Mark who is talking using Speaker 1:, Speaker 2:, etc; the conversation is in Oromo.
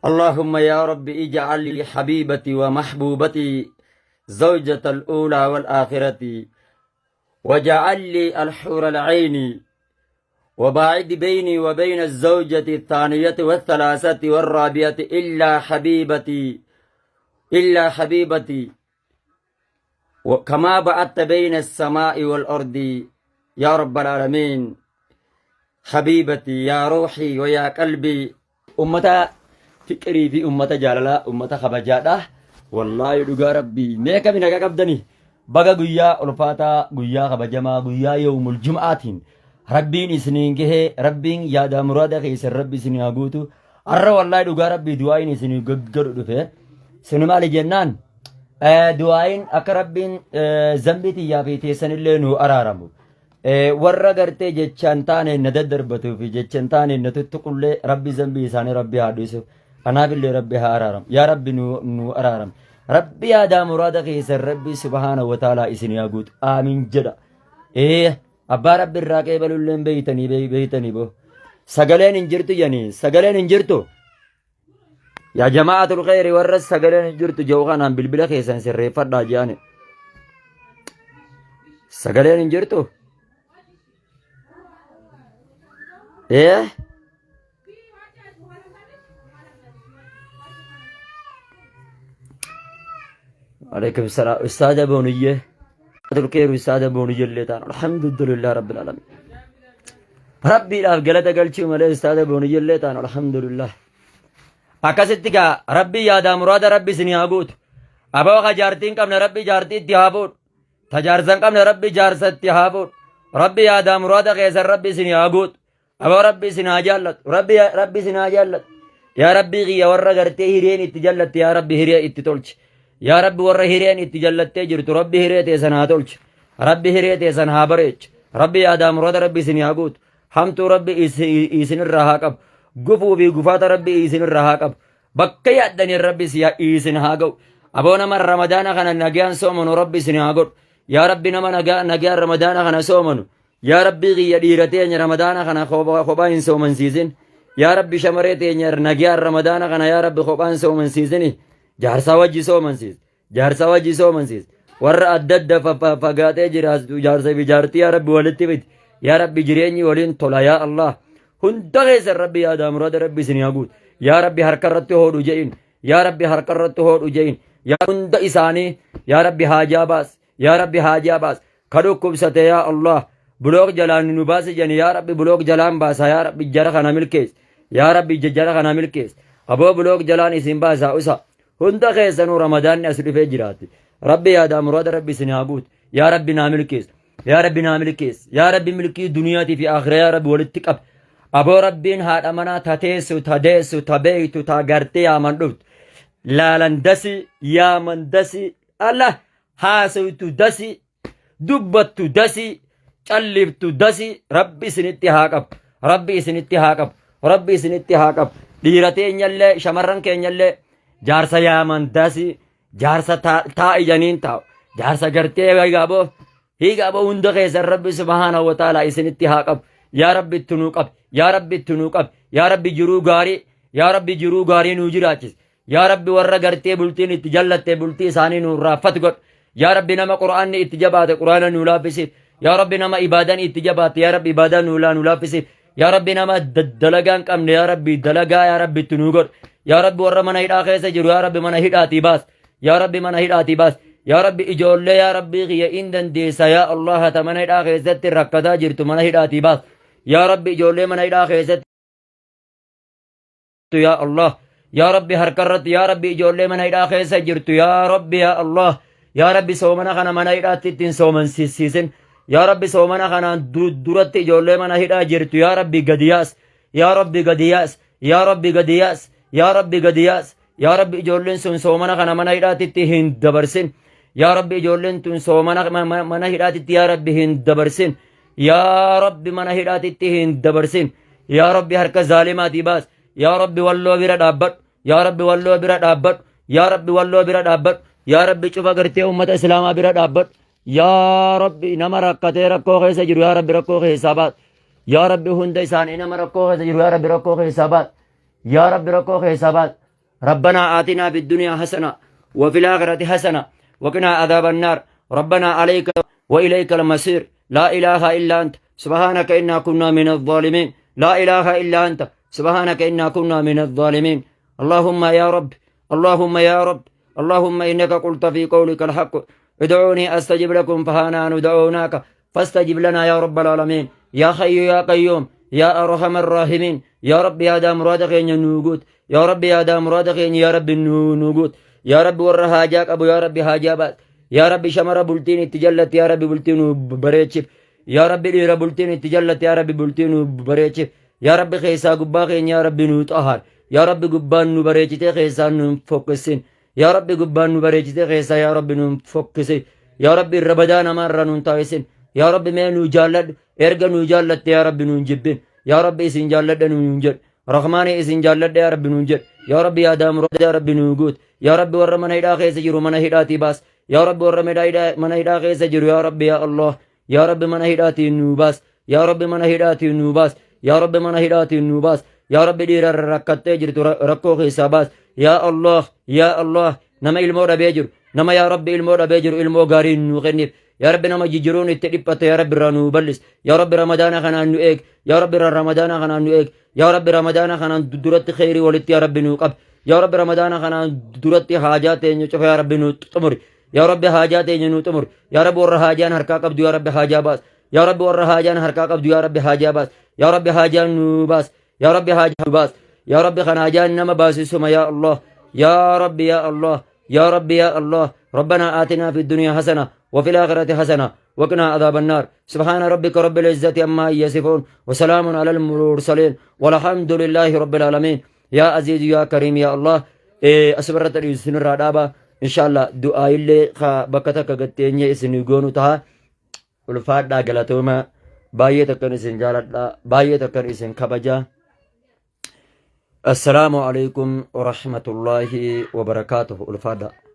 Speaker 1: اللهم يا رب اجعل لي حبيبتي ومحبوبتي زوجة الأولى والآخرة وجعل لي الحور العين وباعد بيني وبين الزوجة الثانية والثلاثة والرابعة إلا حبيبتي إلا حبيبتي وكما بعدت بين السماء والأرض يا رب العالمين حبيبتي يا روحي ويا قلبي ummata fiqirii fi ummata jaalalaa ummata kabajaadha. Wallaahi dhugaa rabbii mee kami nagaa qabdanii baga guyyaa ulfaataa guyyaa kabajamaa guyyaa yawmul jum'aatiin rabbiin isiniin gahee rabbiin yaadaa muraada keessan rabbi isinii haa guutu. Har'a wallaahi dhugaa rabbii du'aayin isinii gaggadhu dhufe. Suni maali jennaan du'aayin akka rabbiin zambii tiyyaa fi teessanillee nuu araaramu. Warra gartee jecha hin taane na daddarbatuu fi jecha hin taane na tuttuqullee rabbi zambii isaanii rabbi haa dhiisu. Kanaafillee rabbi haa araaramu. Yaa rabbi nu araaram. Rabbi yaadaa muraada keessan rabbi subhaana wa ta'ala isin haa guutu. Aamiin jedha. Abbaa rabbi irraa qeebalullee hin beeytanii beeytanii boo. Sagaleen hin jirtu jedhanii sagaleen hin jirtu. Yaa jama'atul kheyri warra sagaleen hin jirtu jedhu kanaan bilbila keessan sirreeffadhaa jedhani. Sagaleen hin jirtu? Ee? Alaikum salaam. Ustaada Booniyyee. Tulkeeru ustaada Booniyyee illee ta'an. Alhamdulillah Rabbil Alamin. Rabbiidhaaf galata galchuu malee ustaada Booniyyee illee ta'an. Alhamdulillah. Akkasitti gaa Rabbii yaadaa muraada Rabbi isin haa guutu. Aboo ka jaartii hin qabne Rabbi jaartii itti haa fuudhu. Ta jaarsa hin qabne Rabbi jaarsa itti haa fuudhu. Rabbi yaadaa muraada keessan Rabbi isin haa guutu. Aboo Rabbi isin haa jaallatu. Rabbi Rabbi isin haa jaallatu. Yaa Rabbii kiyya warra gartee hireen itti jallatte yaa Rabbi hiree itti tolchi. Yaa Rabbi warra hireen itti jallattee jirtu Rabbi hiree teessan haa tolchi. Rabbi hiree teessan haa bareechu. Rabbi yaadaa muraada Rabbi isin haa guutu. Hamtuu Rabbi isinirraa haa qabu. Gufuu fi gufaata Rabbi isinirraa haa qabu. Bakka yaaddaniin Rabbi isin haa ga'u. Aboo nama Ramadaana kana nagaan soomanu Rabbi isin haa godhu. Yaa Rabbi nama nagaan Ramadaana kana soomanu. Yaa Rabbii kiyya dhiira teenya Ramadaana kana kophaa hin soomansiisin. Yaa Rabbi shamaree teenya nagaan Ramadaana kana yaa Rabbi kophaa hin soomansiisini. Jaarsaa wajji soomansiis. Jaarsaa wajji soomansiis. Warra adda adda fagaatee jiraatu jaarsa fi jaartii yaa Rabbi walitti fidi. Yaa Rabbi jireenyi waliin tola yaa Allah. Hunda keessan Rabbi yaadaa muraada Rabbi isin haa guutu. Yaa Rabbi harka irratti hoodhu je'in. Yaa Rabbi harka irratti hoodhu je'in. Yaa hunda isaanii yaa Rabbi haajaa baas. Yaa Rabbi haajaa baas. Ka dhukkubsate yaa Allah. Bulook jalaan nu baasi jedhani yaa Rabbi bulook jalaan baasa yaa Rabbi jara kana milkees. Yaa Rabbi jara kana milkees. Aboo bulook jalaan isin baasa usa. Hunda keessanuu Ramadaanni as dhufee jiraati. Rabbi yaadaa muraada Rabbi isin haa guutu. Yaa Rabbi naa milkees. Yaa Rabbi naa milkees. Yaa Rabbi milkii duniyaatii fi akhiraa yaa Rabbi walitti qabi. Aboo Rabbiin haadha manaa ta teessu ta deessu ta beektu ta gartee yaaman dhuftu. Laalan dasi yaaman dasi Allah haasawtu dasi dubbattu dasi calliftu dasi rabbi isinitti haa qabu rabbi isinitti haa qabu rabbi isinitti haa qabu dhiira teenyallee shamarran keenyallee jaarsa yaaman dasi jaarsa taa'i janiin taa'u jaarsa gartee hiigaaboo hiigaaboo hunda keessan rabbi subhaanahu wa ta'ala isinitti haa qabu yaa rabbi itti nuu qabi yaa rabbi itti nuu qabi yaa rabbi jiruu gaarii yaa rabbi jiruu gaarii nuu jiraachisi Yaa Rabbi warra gartee bultiin itti jallatte bultii isaanii nuu raaffatu godhu. Yaa Rabbi nama Qur'aanni itti jabaate Qur'aana nuu laaffisiif. Yaa Rabbi nama ibaadaan itti jabaatte yaa Rabbi ibaadaa nuu laa nuu laaffisiif. Yaa Rabbi nama dalagaa hin qabne yaa Rabbi dalagaa yaa Rabbi itti nuu godhu. Yaa Rabbi warra mana hidhaa keessa jiru yaa Rabbi mana hidhaatii baas. Yaa Rabbi mana hidhaatii baas. Yaa Rabbi ijoollee yaa Rabbi kiyya in dandeessa yaa Allah ta mana hidhaa keessatti rakkataa jirtu mana hidhaatii baas. Yaa Rabbi ijoollee mana hidhaa keessatti yaa Allah yaa Rabbi harka irratti yaa Rabbi ijoollee mana hidhaa keessa jirtu yaa Rabbi yaa Allah yaa Rabbi soomana kana mana hidhaatti ittiin soomansiisin yaa Rabbi soomana kanaan duratti ijoollee mana hidhaa jirtu yaa Rabbi gadi yaas yaa Rabbi gadi yaas yaa Rabbi gadi yaas yaa Rabbi gadi yaas yaa Rabbi ijoolleen sun soomana kana mana hidhaatti hin dabarsin yaa Rabbi ijoolleen tun soomana mana hidhaatti yaa Rabbi hin dabarsin yaa Rabbi mana hidhaatitti hin dabarsin yaa Rabbi harka zaalimaatii baas yaa Rabbi walloo bira dhaabbadhu yaa Rabbi walloo bira dhaabbadhu yaa Rabbi walloo bira dhaabbadhu yaa Rabbi cufa gartee ummata islaamaa bira dhaabbadhu yaa Rabbi nama rakkatee rakkoo keessa jiru yaa Rabbi rakkoo keessaa baas yaa Rabbi hunda isaanii nama rakkoo keessa jiru yaa Rabbi rakkoo keessaa baas yaa Rabbi rakkoo keessaa baas. ربنا آتنا في الدنيا حسنة وفي الآخرة حسنة وقنا عذاب النار. ربنا عليك وإليك المصير. لا إله إلا أنت سبحانك إنا كنا من الظالمين. لا إله إلا أنت سبحانك إنا كنا من الظالمين. اللهم يا رب، اللهم يا رب، اللهم إنك قلت في قولك الحق: ادعوني أستجب لكم. فها نحن دعوناك فاستجب لنا يا رب العالمين، يا حي يا قيوم، يا أرحم الراحمين. يا رب، yaada muraada keenya nuu guut. يا رب، yaada muraada keenya يا رب nuu guut. يا رب، warra haajaa qabu يا رب haajaa baas. يا رب، shamara bultiin itti jallatti يا رب bultii nuu bareechif. يا رب، dhiira bultiin itti jallatti يا رب bultii nuu bareechif. يا رب، keessaa gubbaa keenya يا رب nuu xahaar. يا رب، gubbaan nu bareechitee keessaan nu fokkisin. يا رب، gubbaan nu bareechitee keessaa يا رب nu fokkisi. يا رب، irra badaa namaarra nuun taasisin. يا رب، mee nuu jaalladhu. Erga nuu jaallatte يا رب nuun jibbin. يا رب، isin jaalladha nuun jedhu. Rahmaani, isin jaalladha يا رب nuun jedhu. يا رب، yaada muraada يا رب nuu guut. يا رب، warra mana hidhaa keessa jiru mana hidhaatii baas. يا رب، warra mana hidhaa keessa jiru يا رب، يا الله، يا رب mana hidhaatii nuu baas. يا رب، mana hidhaatii nuu baas. يا رب، mana hidhaatii nuu baas. يا رب، dhiira rakkattee jirtu rakkoo keessaa baas. يا الله، يا الله، nama ilmoo dhabee jiru, nama يا رب ilmoo dhabee jiru ilmoo gaarii nuu kenniif. يا رب، nama jijjiiruun itti dhiphate يا رب irraa nuu bal'is. يا رب، ramadaana kanaan nu eeg. يا رب، ramadaana kanaan nu eeg. يا رب، ramadaana kanaan duratti kheyrii walitti يا رب nuu qab. يا رب، ramadaana kanaan duratti haajaa teenya cufa يا رب nuu xumuri. يا رب، haajaa teenya nuu xumuri. يا رب، warra haajaan harkaa qabdu يا رب haajaa baas. يا رب، warra haajaan harkaa qabdu يا رب haajaa baas. يا رب، haajaan nuu baas. يا رب، haajaa nuu baas. يا رب، kan haajaan nama baasisuma. يا الله، يا رب، يا الله، يا رب، يا الله. ربنا آتنا في الدنيا حسنة وفي الآخرة حسنة وقنا عذاب النار. سبحان ربك رب العزة عما يصفون وسلام على المرسلين والحمد لله رب العالمين. يا عزيز يا كريم يا الله. Asirratti isinirraa dhaaba. Inshallah du'aa illee bakka takka gatteenye isin goonu taha. Ulfaadhaa, galatooma. Baay'ee takkan isin jaaladha, baay'ee takkan isin kabaja. السلام عليكم ورحمة الله وبركاته. Ulfaadhaa.